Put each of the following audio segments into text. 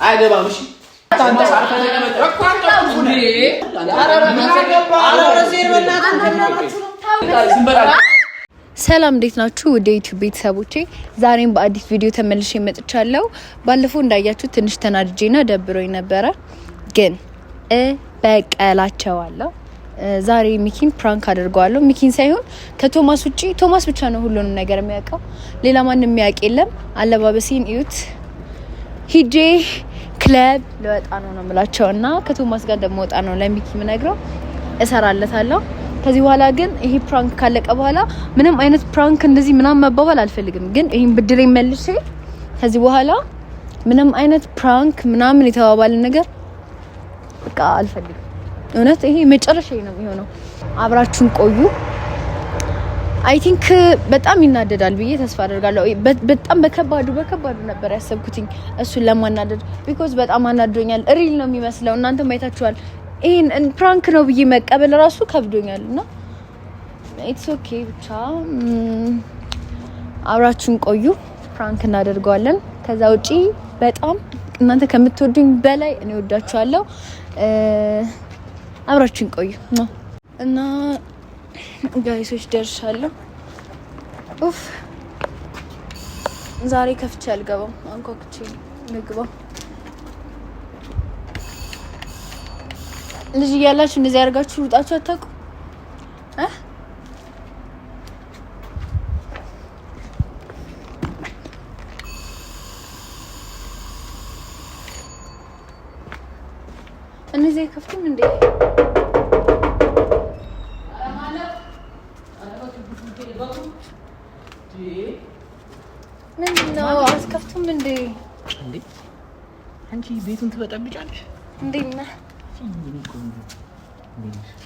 አያገባም። እሺ ሰላም እንዴት ናችሁ? ወደ ዩቲዩብ ቤተሰቦቼ ዛሬም በአዲስ ቪዲዮ ተመልሼ መጥቻለሁ። ባለፈው እንዳያችሁ ትንሽ ተናድጄና ደብሮኝ ነበረ፣ ግን እበቀላቸዋለሁ። ዛሬ ሚኪን prank አድርገዋለሁ። ሚኪን ሳይሆን ከቶማስ ውጪ ቶማስ ብቻ ነው ሁሉንም ነገር የሚያውቀው፣ ሌላ ማንም የሚያውቅ የለም። አለባበሴን እዩት። ሂጄ ክለብ ልወጣ ነው ነው የምላቸው እና ከቶማስ ጋር እንደምወጣ ነው ለሚኪ የምነግረው። እሰራለታለሁ። ከዚህ በኋላ ግን ይሄ prank ካለቀ በኋላ ምንም አይነት prank እንደዚህ ምናምን መባባል አልፈልግም። ግን ይሄን ብድሬን መልሼ ከዚህ በኋላ ምንም አይነት prank ምናምን የተባባልን ነገር በቃ አልፈልግም። እውነት ይሄ መጨረሻ ነው የሚሆነው። አብራችሁን ቆዩ። I think በጣም ይናደዳል ብዬ ተስፋ አደርጋለሁ። በጣም በከባዱ በከባዱ ነበር ያሰብኩትኝ እሱን ለማናደድ፣ because በጣም አናዶኛል። Real ነው የሚመስለው፣ እናንተም አይታችኋል። ይሄን prank ነው ብዬ መቀበል ራሱ ከብዶኛል እና it's okay፣ ብቻ አብራችሁን ቆዩ፣ prank እናደርገዋለን። ከዛ ውጪ በጣም እናንተ ከምትወዱኝ በላይ እኔ ወዳችኋለሁ። አብራችሁን ቆዩ እና guys ኦች ደርሻለሁ። ኡፍ፣ ዛሬ ከፍቼ አልገባም፣ አንኳኩቼ ልግባ። ልጅ እያላችሁ እንደዚህ ያደርጋችሁ ሩጣችሁ አታውቁም? እነዚህ አይከፍቱም እንዴ? ምንድን ነው አትከፍቱም እንዴ? አንቺ ቤቱን ትበጠብጫለሽ። እንዴት ነህ?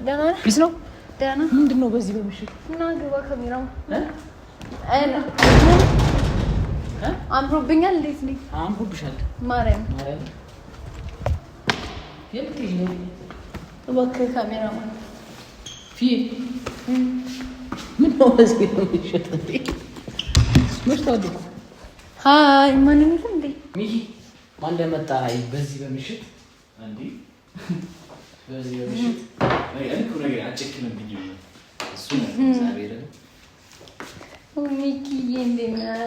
ደህና ነህ? Peace ነው። ደህና። ምንድን ነው በዚህ በምሽት? እና ግባ። ካሜራው አምሮብኛል። እንዴት ነኝ? አምሮብሻል። ማርያም ማርያም የምትሄጂ ነው? እባክህ ካሜራማን። ፊ ምን ነው በዚህ በምሽት እንዴ? መሽቷል እኮ። Hi፣ ማንም የለም እንዴ? ሚኪ፣ ማን እንደመጣ በዚህ በምሽት እንዴ? በዚህ በምሽት እሱ ነው እግዚአብሔር። ሚኪዬ እንዴት ነህ?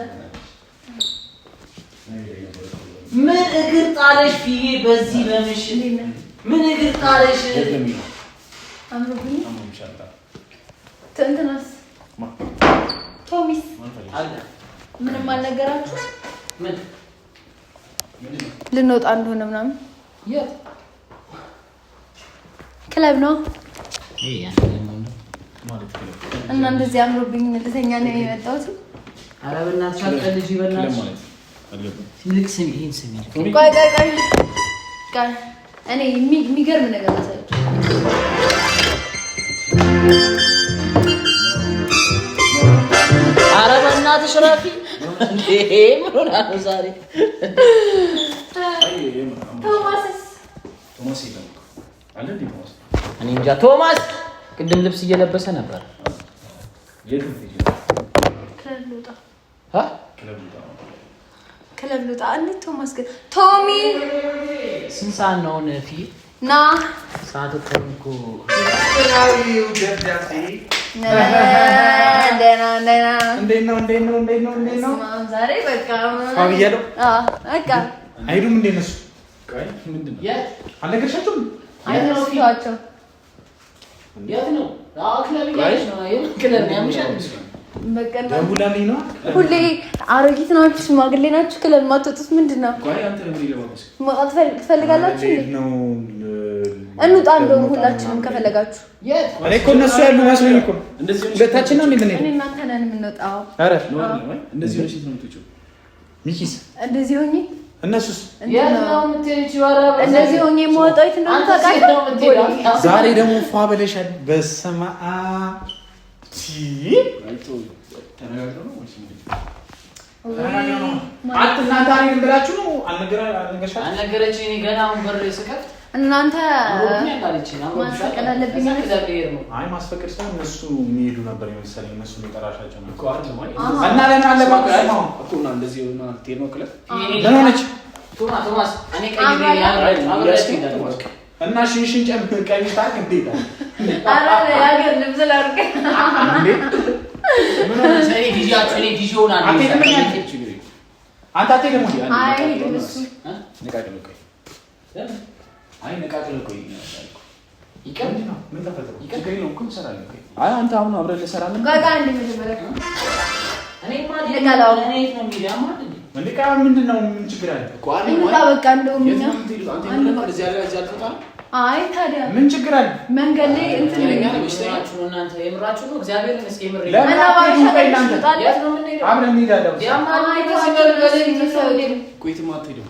ምን እግር ጣለሽ ፊዬ? በዚህ በምሽት ምን እግር ጣለሽ? አምሮብኛል። እንትናስ ቶሚስ ምንም አልነገራችሁ? ምን? ልንወጣ እንደሆነ ምናምን። የት? ክለብ ነው እና እንደዚህ አምሮብኝ ልተኛ ነው የመጣሁት። ኧረ በእናትሽ አትቀልጂ፣ በእናትሽ ይልቅ ስሚ፣ ይሄን ስሚ። ቆይ ቆይ ቆይ ቆይ፣ እኔ የሚገርም ነገር ላሳያችሁ። ኧረ በእናትሽ ረፊ፣ እንዴ ምን ሆና ነው ዛሬ? ቶማስስ? እኔ እንጃ። ቶማስ ቅድም ልብስ እየለበሰ ነበር። ክለብ ልውጣ፣ ክለብ ልውጣ። እንዴት ቶማስ ግን፣ ቶሚ? ስንት ሰዓት ነው አሁን? ፊ ና። ሰዓት እኮ እኮ። ደህና ደህና። እንዴት ነው? እንዴት ነው? እንዴት ነው? እንዴት ነው? ዛሬ በቃ ብያለሁ። በቃ አይሄዱም እንዴ እነሱ? የት? አልነገርሻቸውም? አይተዋቸው። የት ነው? ክለብ እያለች ነው። የምን ክለብ ነው? ያምሻል። በቃ ደውላልኝ ነው። ሁሌ አሮጊት ናችሁ፣ ሽማግሌ ናችሁ፣ ክለብ የማትወጡት ምንድን ነው? መውጣት ትፈልጋላችሁ እንዴ? ነው። እንውጣ እንደውም ሁላችንም ከፈለጋችሁ። የት? እኔ እኮ እነሱ ያሉ መስሎኝ እኮ ነው። ሁለታችን ነው እንዴ የምንሄደው? እኔ እናንተ ነን የምንወጣው። ኧረ ሚኪስ? እንደዚህ ሆኜ እነሱስ? የት ነው የምትሄጂው? ኧረ እንደዚህ ሆኜ የምወጣው የት እንደሆነ አንተ ሴት ነው ታውቃለህ? የምትሄደው። ዛሬ ደግሞ ፏ ብለሻል። በስመ አብ። እናንተ አልሄድም ብላችሁ ነው? አልነገርሻትም? አልነገረችኝ። እኔ ገና አሁን በር ስከፍት እናንተ ማስፈቀድ አለብኝ። አይ ማስፈቀድ ሳይሆን እነሱ የሚሄዱ ነበር የመሰለኝ። እነሱ የሚጠራሻቸው ነው እና ለምን አለባበስ ነው እኮ እና እንደዚህ ሆና ልትሄድ ነው ክለብ ምን ሆነች? ቶማስ እኔ እና ሽንሽን ጨምር ቀሚስ ታርግ እንዴት አረ የሀገር ልብስ ላድርግ እንዴ? ምን ሆነች? አንተ አትሄድም ወይ? አይሄድም እሱ። አይ ነቃቅለው ቆይ ምን ተፈጥሮ? ችግር የለውም እኮ እንሰራለን። አይ አንተ አሁን አብረን ልሰራለን። ምንድን ነው? ምን ችግር አለ? በቃ እንደውም አይ ታዲያ ምን ችግር አለ? መንገድ ላይ እንትን አብረን እንሄዳለን። የትም አትሄድም።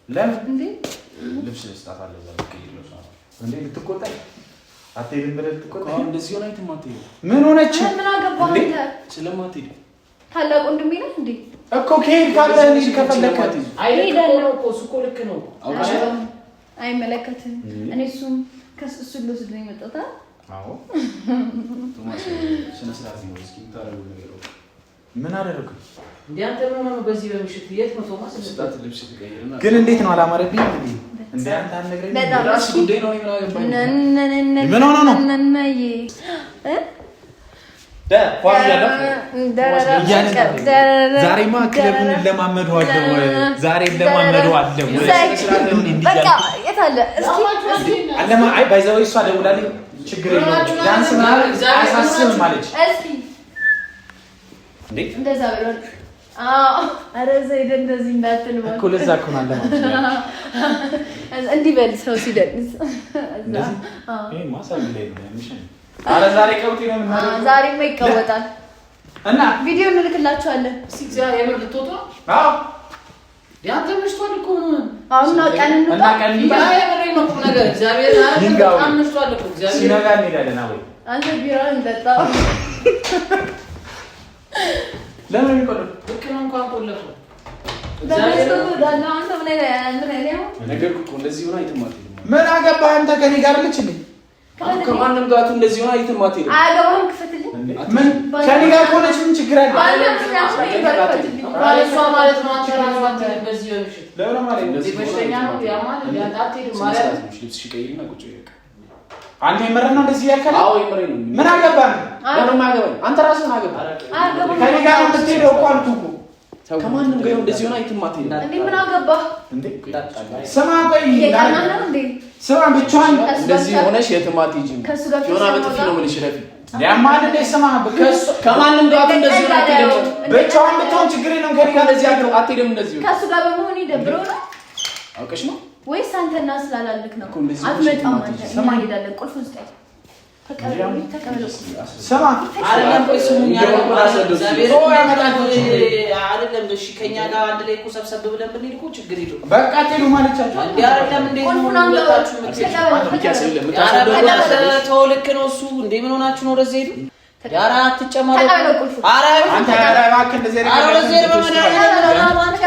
ለምን ልብስ ስጣት አለ እዛ እንዴ? ልትቆጣኝ አትሄድም ብለህ ልትቆጣኝ? እንደዚህ ሆና የትም አትሄድም። ምን ሆነች? ምን አገባህ አንተ? ስለማትሄድ ታላቅ ወንድሜ ነህ እንዴ? እኮ ከሄድክ አለ እንሂድ ከፈለክ። ልክ ነው። አይመለከትም። እኔ እሱም እሱን ልወስድ ነው የመጣሁት። አዎ ቶማስ ስነ ስርዓት ነው። እስኪ የምታደርገው ነገር ምን አደረግኩኝ? እንዴ አንተ ምን ሆነህ ነው በዚህ በምሽት? የት ነው ቶማስ? ስጣት ልብስ ትቀይርና ግን እንዴት ነው አላማረብኝም? እንዴ እንዴ አንተ አልነግረኝም? ራስ ጉዳይ ነው። ምን አገባኝ? ምን ሆኖ ነው? ዛሬማ ክለቡን ለማመደዋለሁ። ዛሬ ለማመደዋለሁ። በቃ የት አለ እስኪ አለማ አይ by the way እሷ ደውላልኝ ችግር የለውም ዳንስ ምናምን አያሳስብም አለች። እስኪ እንደዛ ብሎ አዎ፣ ኧረ ዘይድ እንደዚህ እንዳትል እኮ ለዛ እኮ ነው አለማ እንዲህ በል ሰው ሲደንስ ኧረ ዛሬ ቀውጤ ነው የምናደርገው። ዛሬማ ይቀወጣል እና ቪዲዮ እንልክላችኋለን። እስኪ እግዚአብሔር የምር ልትወጡ ነው? አዎ አንተ መሽቷል እኮ አሁን ቀን እንውጣ እና ቀን እንውጣ። የምሬን ነው ቁም ነገር እግዚአብሔር በጣም መሽቷል እኮ እግዚአብሔር ሲነጋ እንሄዳለን። አዎ አንተ ቢራ እንጠጣ። ለምን የሚቆልፍ ልክ ነው እንኳን ቆለፈው። አንተ ምን አይነት ነገርኩህ እኮ እንደዚህ ሆና የትም አትሄድም። ምን አገባህ አንተ ከእኔ ጋር ልች እንዴ? ከማንም ጋር እንደዚህ ሆና የትም አትሄድም። አያገባህም። ክፈትልኝ። ምን ከእኔ ጋር ከሆነች ምን ችግር አለ? እሷ ማለት ነው አንተ ራሱ አትሄድም በዚህ በምሽት ለምን ማለት ነው? እዚህ በሽተኛ ነው ያማል እንዴ አንተ አትሄድም ማለት ነው። ልብስሽ ቀይሪና ቁጭ በይ በቃ። አንተ የምርህ ነው እንደዚህ ያልከኝ? አዎ የምሬን ነው። ምን አገባህ? ለምን አገባኝ? አንተ ራስህ ምን አገባህ? ከእኔ ጋር ነው የምትሄደው እኮ አልኩህ እኮ። ከማንም ጋር እንደዚህ ሆና የትም አትሄድም። እንዴ ምን አገባህ? እንዴ ስማ፣ ቆይ እየቀናህ ነው እንዴ? ስማ፣ ብቻዋን እንደዚህ ሆነሽ የትም አትሄጂም። ከእሱ ጋር ፊዮና በጥፊ ነው የምልሽ። ረፊ ያማል እንዴ? ስማ፣ ከእሱ ከማንም ጋር እንደዚህ ሆና አትሄድም። ብቻዋን ብትሆን ችግር የለውም። ከእኔ ጋር እንደዚህ አትሄድም። እንደዚህ ሆና ከእሱ ጋር በመሆን ይደብረው ነው አውቀሽ ነው ወይስ አንተና ስላላልክ ነው? እኮ እንደዚህ አትመጣም ሆነሽ አንተ። ስማ። እንሄዳለን። ቁልፉን ስጠኝ። ተቀበለው፣ ተቀበለው። ስማ፣ አይደለም ቆይ ስሙኝ፣ አይደለም እግዚአብሔር ኦ ያመጣል። አይደለም እሺ፣ ከኛ ጋር አንድ ላይ እኮ ሰብሰብ ብለን ብንሄድ እኮ ችግር የለውም። በቃ ትሄዱ ማለቻቸው እንዴ አይደለም እንዴት ነው ቁልፉን አምጣው። ሁለታችሁ የምትሄዱት? ተቀበለው፣ ኧረ ተቀበለው። በእናትህ ተው፣ ልክ ነው እሱ። እንዴ ምን ሆናችሁ ነው ወደዚህ ሄዱ? ኧረ አትጨማለቁ። ተቀበለው ቁልፉን። ኧረ አንተ ኧረ እባክህ እንደዚህ አይነት ኧረ ወደዚህ ሄድ በመድኃኒዓለም ያምሃል አንተ።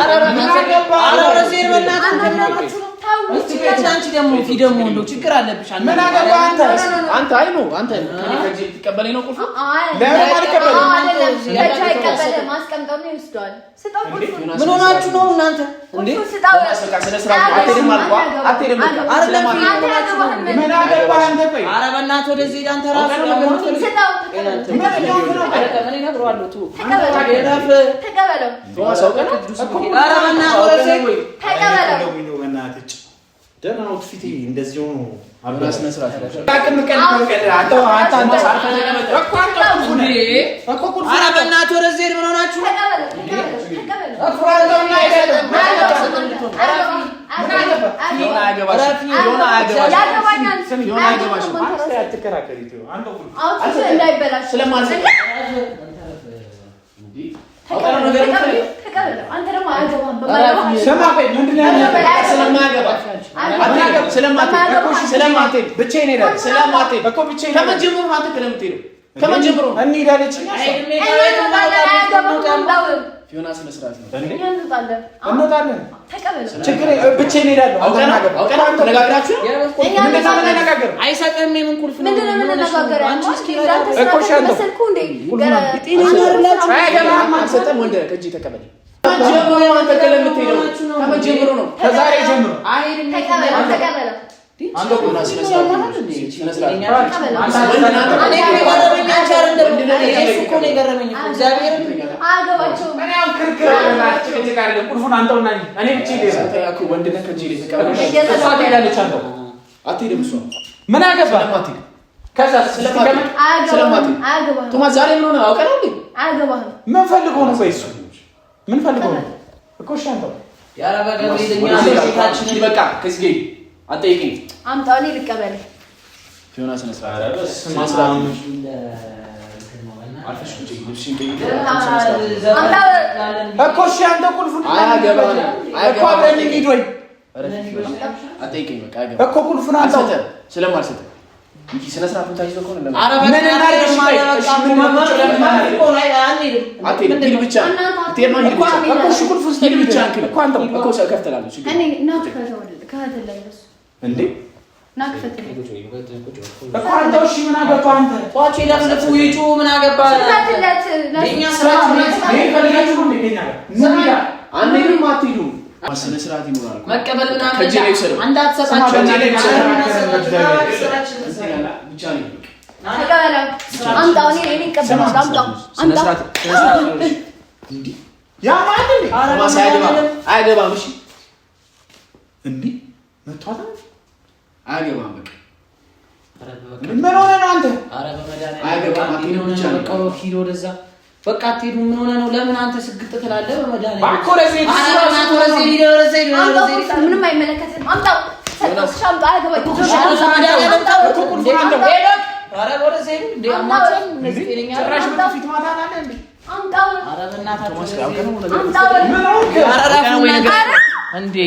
ኧረ ምን አገባህ? ኧረ ወደዚህ ሄድ በእናትህ ምን ሆናችሁ ነው? ተው፣ እስቲ አንቺ ደግሞ ፊ ደግሞ እንደው ችግር አለብሽ። አንተ ምን አገባህ አንተ? አንተ አይ ነው አንተ ከእኔ ከእጄ ልትቀበለኝ ነው ቁልፉን? ለምን አልቀበልም? አይደለም፣ ከእጅ አይቀበልም። አስቀምጠው ነው ይወስደዋል። ስጠው ቁልፉን። ምን ሆናችሁ ነው እናንተ? እንዴ ቁልፉን ስጠው። በቃ ስነ ስርዓት ነው። አትሄድም አልኩህ። አትሄድም በቃ። አይደለም አንተ አያገባህም። ምን አገባህ አንተ? ቆይ ኧረ በእናትህ ወደዚህ ሂድ አንተ ራሱ ስጠው። ምን እየሆንክ ነው? ቆይ ምን እነግረዋለሁ? ተው ተቀበለው፣ እረፍ። ተቀበለው፣ ቶማስ አውቀህ ነው? ኧረ በእናትህ ወደዚህ ሂድ። ተቀበለው። ነው በእናትህ ጭ ደህና outfit ኤ እንደዚህ ሆኖ አብረን ስነ ስርዓት ነው። ኧረ በእናትህ ወደዚህ ሂድ። ምን ሆናችሁ ነው? ተቀበለው፣ ተቀበለው፣ ተቀበለው። ፊዮና አያገባሽም። ፊዮና አያገባሽም። ያገባኛል። ፊዮና አያገባሽም። outfit እንዳይበላሽ ስለማልሰጥ አውቀህ ነው ነገር የምትለኝ? ተቀበለው። አንተ ደግሞ አያገባህም። በማያገባህ ስማ ቆይ ምንድን ነው ያለው? ስለማያገባት ስለማትሄድ ስለማትሄድ ብቻዬን እሄዳለሁ ስለማትሄድ እኮ ብቻዬን እሄዳለሁ። ከመጀመሩ አንተ ለምትሄደው ከመጀመሩ እንሂድ አለችኝ። አያገባህም። ፊዮና ስነ ስርዓት ነው። እኛ እንወጣለን። እንወጣለን። ተቀበለው። ችግር ብቻዬን እሄዳለሁ። አውቀና አውቀና ተነጋግራችሁ እኛ ምንድን ነው እንወጣለን። የምንነጋገረው? አይሰጥም። የምን ቁልፍ ነው? ምንድን ነው የምንነጋገረው? አንቺ እስኪ እንዳንተ እኮ እሺ፣ አንተው። መሰልኩህ እንዴ? አያገባህም። አልሰጠም። ወንድ ከእጅ ተቀበል። ጀምሮ ነው አንተ ከለምትሄደው ከመጀመሩ ነው። ከዛሬ ጀምሮ ተቀበለው፣ ተቀበለው። አንተ ፊዮና ስነ ስርዓት ነው። ስነ ስርዓት ነው። ተቀበለው። እኔ እኮ የገረመኝ አንቺ አይደለም። እኔ እሱ እኮ ነው የገረመኝ እኮ እግዚአብሔርን። አያገባቸውም። እኔ አሁን ክርክር አይደለም፣ ጭቅጭቅ አይደለም። ቁልፉን አንተውና እኔ ብቻዬን እሄዳለሁ። አንተ ያልኩህ ወንድ ነህ። ከእጅ ላይ ተቀበል። እሷ ትሄዳለች። አንተው አትሄድም። እሷ ምን አገባህ? ስለማትሄድ ከዛ ስትቀመጥ አያገባህም። ስለማትሄድ አያገባህም። ቶማስ ዛሬ ምን ሆነ አውቀህ ነው እንዴ? አያገባህም። ምን ፈልጎ ነው? ቆይ እሱ ምን ፈልጎ ነው እኮ? እሺ አንተው ኧረ በገብርኤል እኛ ሂድ በቃ ከዚህ ጋር ሂድ። አትጠይቀኝ። አምጣው፣ እኔ ልቀበልህ። ፊዮና ስነ ስርዓት ኧረ በስመ ስነ ስርዓት አብ። ነው። አርፈሽ ቁጭ ልብስሽን ቀይሪ። ስነ ስርዓት ነው። አምጣው። እኮ እሺ አንተ ቁልፉን አያገባህም። እኮ አብረን እንሂድ ወይ አትጠይቀኝ። በቃ አያገባህም። እኮ ቁልፉን አንተው። አልሰጥህም። ስለማልሰጥህ እንጂ ስነ ስርዓቱን ታይዞ ከሆነ ለምን ኧረ ምን እናድርግ? እሺ ቆይ፣ እሺ ምን ቁጭ ብለን ምን እናድርግ? አትሄድም? ሂድ ብቻ ልትሄድ ነው? ሂድ ብቻ እኮ እሺ ቁልፉን ሂድ ብቻ እንክል እኮ አንተው እኮ እከፍትልሃለሁ። ችግር እኔ ና ክፈተው፣ ክፈትልኝ። እሱ እንዴ ና ክፈትልኝ። እኮ አንተው። እሺ ምን አገባህ አንተ? ጧቸው ይለፍልፉ ይጩ ምን አገባ? ክፈትለት። የእኛ ስራችን ይሄ ፈልጋችሁ ነው እንዴ? ከእኛ ጋር ምን ይላል? አንሄድም። አትሄዱም። ስነ ስርዓት ይኖራል እኮ። መቀበል ምናምን ከእጄ ላይ ውሰደው። እንዳትሰጣቸው ከእጄ ላይ ውሰደው። ብቻ ነው። ተቀበለው። አምጣው፣ እኔ እኔ እቀበላለሁ። አምጣው፣ ስነ አምጣው። ስርዓት ስነ ስርዓት ይኖርሽ። ያ ማለት እንዴ ቶማስ አያገባም። አያገባም። እሺ እንዴ መቷታል። አያገባም። በቃ ምን ሆነህ ነው አንተ? ኧረ በመድኃኒዓለም አያገባም። አትሄድም ብቻ ነው። በቃ ሂድ ወደዛ። በቃ አትሄዱም። ምን ሆነህ ነው? ለምን አንተ ስግጥ ትላለህ? በመድኃኒዓለም እባክህ ወደዚህ ሂድ። ኧረ በእናትህ ወደዚህ ሂድ፣ ወደዚህ ሂድ፣ አምጣው ወደዚህ ሂድ። ቁልፉን። ምንም አይመለከትም። አምጣው። ሰጠሁሽ፣ አምጣው። አያገባኝም። መድኃኒዓለም እኮ ቁልፉን አንተው። ሄኖክ፣ ኧረ ወደዚህ ሂድ። እንዴ አማቸን እነዚህ ጤነኛ ጭራሽ በፊት ማታ አለ እንዴ? አምጣው፣ ኧረ በእናታችሁ ቶማስ ወደዚህ አውቀህ ነው ሂድ። ነገር አምጣው፣ ምን ሆንክ? ኧረ እረፉ ወይ እናንተ። ነገር እንዴ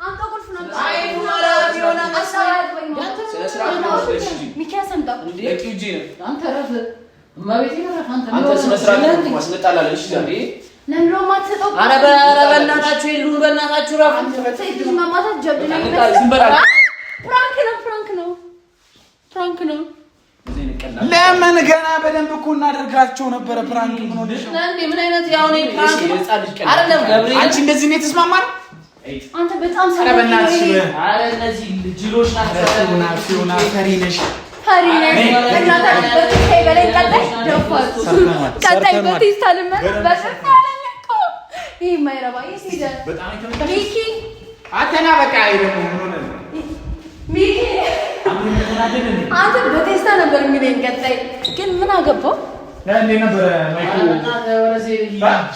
አምጣው፣ ቁልፉን አምጣው። ኧረ ፊዮና አምጣው፣ አያገባኝም። ስነ ስርዓት ይኖርሽ። እሺ ሚኪያስ አምጣው። እንዴ ለቂው እጄ ነው። አንተ እረፍ፣ እመቤቴን እረፍ። አንተ አንተ ስነ ስርዓት ነው። ቶማስ እንጣላለን። እሺ ዛሬ እንዴ ለምንድን ነው የማትሰጠው? ኧረ ኧረ በእናታችሁ የሉን፣ በእናታችሁ እረፉ። ሴት ልጅ መማታት ጀብድ ነው የሚመስለው። ዝም በል አለ። prank ነው፣ prank ነው፣ prank ነው። ለምን ገና በደንብ እኮ እናደርጋቸው ነበረ። prank ምን ሆነሽ ነው? እንዴ ምን አይነት ያው እኔ prank ነው የህፃን ልጅ ቀልድ። አይደለም ገብርኤል። አንቺ እንደዚህ ነው የተስማማነው? አንተ በጣም ኧረ በእናትሽ ኧረ እነዚህ ጅሎች ናቸው። ፊዮና ፊዮና ፈሪ ነሽ። ፈሪ ነህ። በእናትህ በጥፊ በላይ ቀጣይ ደፋር። ቀጣይ በቴስታ ልመታ በጥፊ አለኝ እኮ። ይሄ የማይረባ ይሄ ሄደ። በጣም የተመታሽ ሚኪ አንተና በቃ ይሄ ደግሞ ምን ሆነ ነው? ሚኪ አሁን ተናደደ እንዴ? አንተ በቴስታ ነበር የሚለኝ ቀጣይ ግን ምን አገባው? እንዴ ነበረ ማይኩ?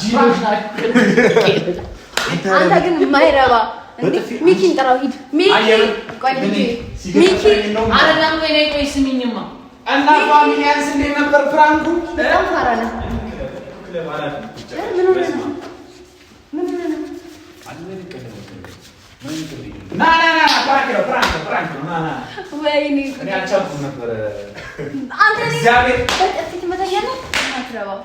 ጅሎች ናቸው። አንተ ግን የማይረባ እንዴ! ሚኪን ጥራው ሂድ። ሚኪ ቆይ እንጂ ሚኪ አይደለም ቆይ ነይ ቆይ ስሚኝማ እና ፋሚሊያንስ እንዴት ነበር prank ኡ? በጣም ፋራ ነህ። ምን ሆነህ ነው? ምን ሆነህ ነው? ና ና ና prank ነው prank ነው prank ነው ና ና ወይኔ እኔ አልቻልኩም ነበረ። አንተ እኔ እግዚአብሔር በጥፊ ትመታኛለህ? አትረባም።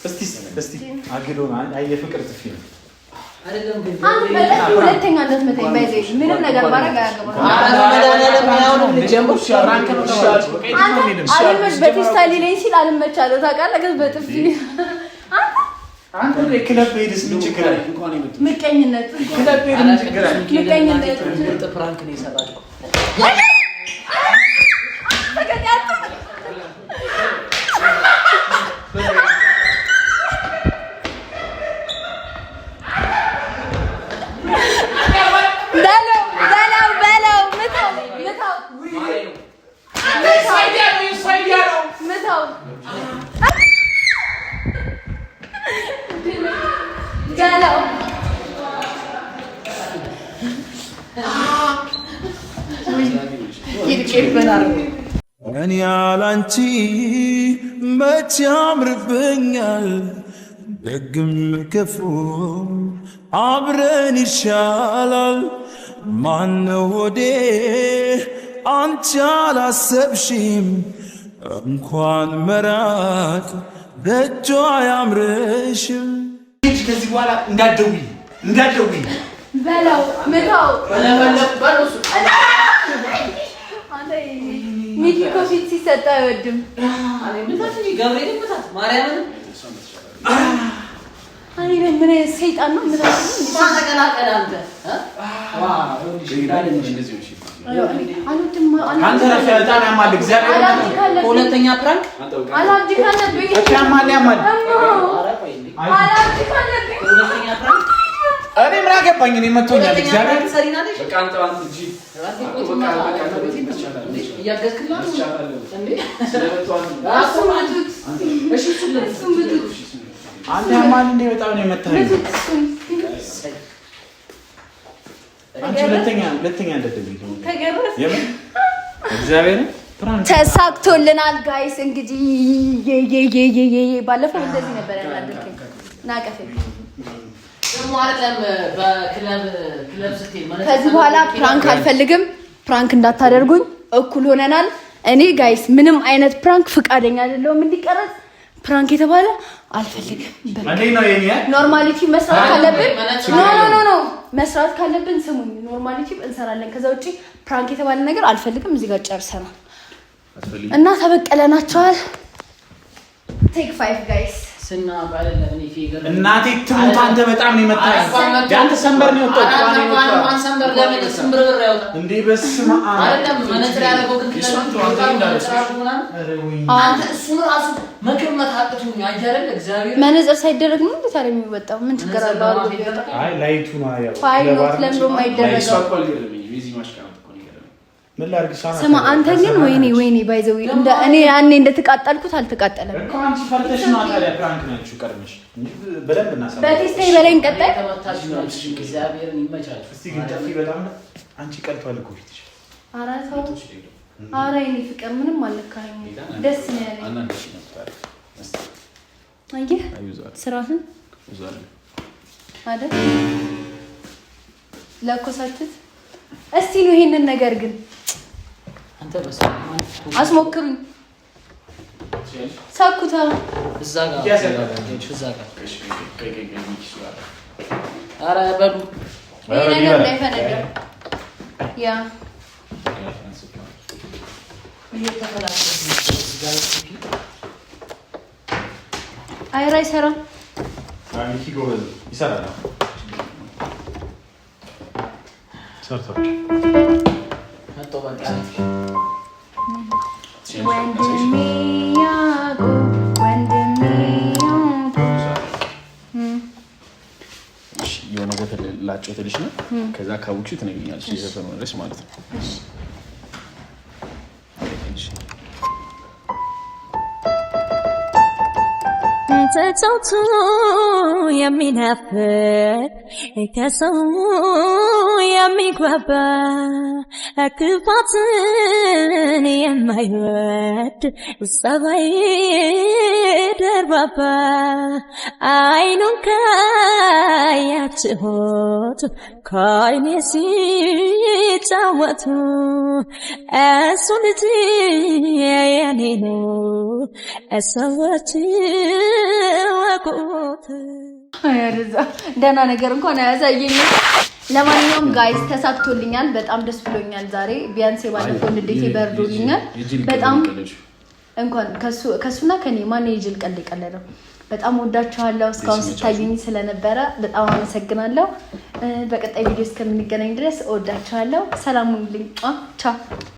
እስቲ እስቲ አግዶ አይ የፍቅር ጥፊ ነው። አይደለም ግን አንተ በጥፊ ሁለተኛ እንዳትመታኝ። ባይዘ ምንም ነገር ማድረግ አያገባህም። ኧረ በመድኃኒዓለም አሁንም ልጀምር። prank ነው ተባለ። አንተ አልመች በቴስታ ሊለኝ ሲል አልመቻለሁ ታውቃለህ። ግን በጥፊ አንተ አንተ ላይ ክለብ ሄድስ ምን ችግር አለ? እንኳን የመጡት ምቀኝነት ክለብ ሄድ ምን ችግር አለ? ምቀኝነት ምርጥ prank ነው የሰራችው። በለው በለው በለው ምታው ምታው ምታው በለው እኔ ያላንቺ መች ያምርብኛል፣ ደግም ክፉ አብረን ይሻላል። ማነው ሆዴ አንቺ አላሰብሽም፣ እንኳን መራቅ ደጇ አያምርሽም። ከዚህ በኋላ እንዳትደውይ እንዳትደውይ በለው ምታው። ሚኪ እኮ ፊት ሲሰጥ አይወድም። ምን አይነት ሰይጣን ነው? ሁለተኛ prank እኔ ምን አገባኝ? እኔ መቶኛል። እግዚአብሔር አንተ ያማል እንዴ? በጣም ነው የመታኸኝ። አንቺ ሁለተኛ ሁለተኛ እንደደረገ እግዚአብሔር ተሳክቶልናል guys። እንግዲህ ባለፈው እንደዚህ ነበር ያናደርከኝ። ናቀፌ ከዚህ በኋላ prank አልፈልግም። prank እንዳታደርጉኝ። እኩል ሆነናል። እኔ guys ምንም አይነት prank ፍቃደኛ አይደለሁም እንዲቀረጽ። prank የተባለ አልፈልግም። normality መስራት ካለብን no no no መስራት ካለብን ስሙኝ፣ normality እንሰራለን። ከዛ ውጭ prank የተባለ ነገር አልፈልግም። እዚህ ጋር ጨርሰናል እና ተበቀለናቸዋል። Take five guys። እናቴ ትሙት፣ አንተ በጣም ነው የመታኸኝ። የአንተ ሰንበር ነው የወጣው እንዴ! በስመ አብ መነጽር ሳይደረግ ነው እንዴ ታዲያ የሚወጣው? ምን ችግር አለው? አይ light ኡ ነው ያው ለምዶ የማይደረገው ምን ላድርግ? ስማ አንተ ግን ወይኔ ወይኔ by the way እንደ እኔ ያኔ እንደተቃጠልኩት አልተቃጠለም እኮ አንቺ ፈርተሽ ነው። ታዲያ prank ናችሁ ቀድመሽ በደንብ እናሳለን። በቴስታ በላይ እንቀጣይ። እስቲ ግን ጠፊ በጣም አንቺ ቀልቷል እኮ ፊትሽ። ኧረ ተው፣ ኧረ የእኔ ፍቅር ምንም አልነካኸኝም። ደስ ነው ያለኝ። አየህ ስራህን አይደል ለኮሳችሁት። እስቲ ነው ይሄንን ነገር ግን አስሞክሩኝ። ሳኩታ እዛ ጋር ኧረ በሉ ይሄ ነገር እንዳይፈነዳ። ያ አይራ አይሰራም። ይሰራል። ሰርቷል። ወንድሜ ያዕቆብ ወንድሜ ያዕቆብ የሆነ ዘፈን ላጫውትልሽ ነው። ከዛ ካወቅሽው ትነግሪኛለሽ የዘፈኑን ርዕስ ማለት ነው። ተጫውቶ የሚናፍቅ ከሰው የሚግባባ ክፋትን የማይወድ ጸባይ ደርባባ አይኑን ካያችሁት ከአይኔ ሲጫወቱ እሱ ልጅ የኔ ነው ሰዎች ወቁት። ደህና ነገር እንኳን አያሳየኝም። ለማንኛውም guys ተሳክቶልኛል። በጣም ደስ ብሎኛል። ዛሬ ቢያንስ የባለፈው ንዴቴ በርዶልኛል። በጣም እንኳን ከሱና ከኔ ማን የጅል ቀልድ የቀለደው። በጣም ወዳችኋለሁ። እስካሁን ስታዩኝ ስለነበረ በጣም አመሰግናለሁ። በቀጣይ ቪዲዮ እስከምንገናኝ ድረስ እወዳችኋለሁ። ሰላም ሁኑልኝ። ቻው።